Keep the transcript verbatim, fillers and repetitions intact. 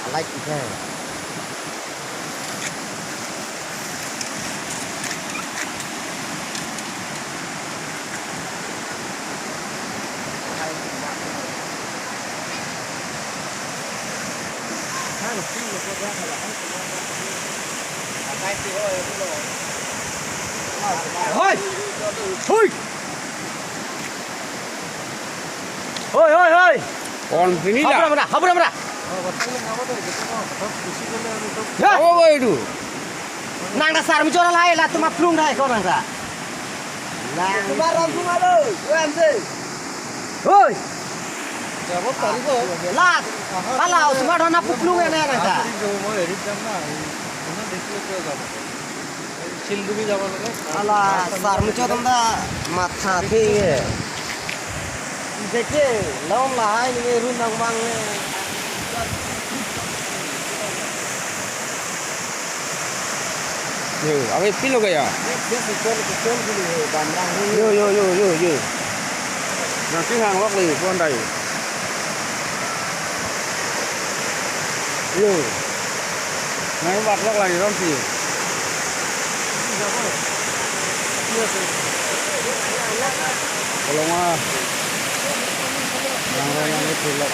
Like ikai. Hoi! Hoi! Hoi, hoi, hoi! Kon pini la. Habra, habra, habra, habra. Ya. Oh, boy, itu. Nang dasar mi chora lahai la tuma plung dai ko nang sa. Nang tuma ram tuma lo. Oi, amse. Hoi. Jabo taribo. La. Hala, tuma dhona puplung ene nang sa. Taribo mo eri jam na. Tuma dekhle kya jabo. Silduri jabo lage. Hala, sar muchot ta matha thik he. Dekhe, long lahai ni room nang mang le. Yo, abe pilo gaya. Yes, yes, yes, yes, yes, yes, yes, bamrang. Yo, yo, yo, yo, yo. Nang si hang lok le, pon dai. Yo. Nang bak lok lang ron si. Kolong ah. Nang ron nang itu lok.